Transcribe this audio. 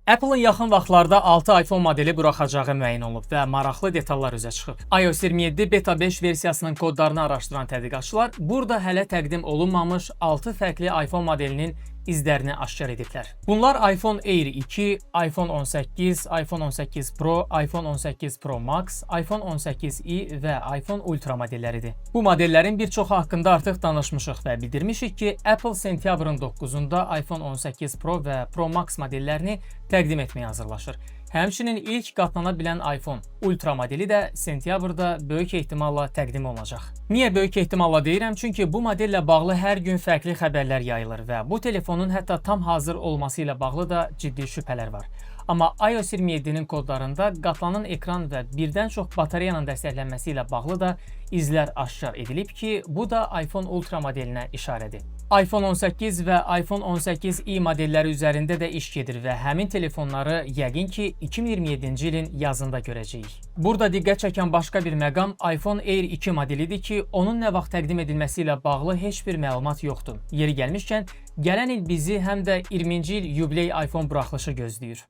Apple-ın yaxın vaxtlarda 6 iPhone modeli buraxacağı müəyyən olunub və maraqlı detallar üzə çıxıb. iOS 27 beta 5 versiyasının kodlarını araşdıran tədqiqatçılar burada hələ təqdim olunmamış 6 fərqli iPhone modelinin izlərini aşkar ediblər. Bunlar iPhone Air 2, iPhone 18, iPhone 18 Pro, iPhone 18 Pro Max, iPhone 18i və iPhone Ultra modelləridir. Bu modellərin bir çoxu haqqında artıq danışmışıq və bildirmişik ki, Apple sentyabrın 9-da iPhone 18 Pro və Pro Max modellərini təqdim etməyə hazırlaşır. Həmçinin ilk qatlana bilən iPhone Ultra modeli də sentyabrda böyük ehtimalla təqdim olunacaq. Niyə böyük ehtimalla deyirəm? Çünki bu modellə bağlı hər gün fərqli xəbərlər yayılır və bu telefonun hətta tam hazır olması ilə bağlı da ciddi şübhələr var. Amma iOS 27-nin kodlarında qatlanan ekran və birdən çox batareyanın dəstəklənməsi ilə bağlı da izlər aşkar edilib ki, bu da iPhone Ultra modelinə işarədir. iPhone 18 və iPhone 18i modelləri üzərində də iş gedir və həmin telefonları yəqin ki, 2027-ci ilin yazında görəcəyik. Burada diqqət çəkən başqa bir məqam iPhone Air 2 modelidir ki, onun nə vaxt təqdim edilməsi ilə bağlı heç bir məlumat yoxdur. Yeri gəlmişkən, gələn il bizi həm də 20-ci il yubiley iPhone buraxılışı gözləyir.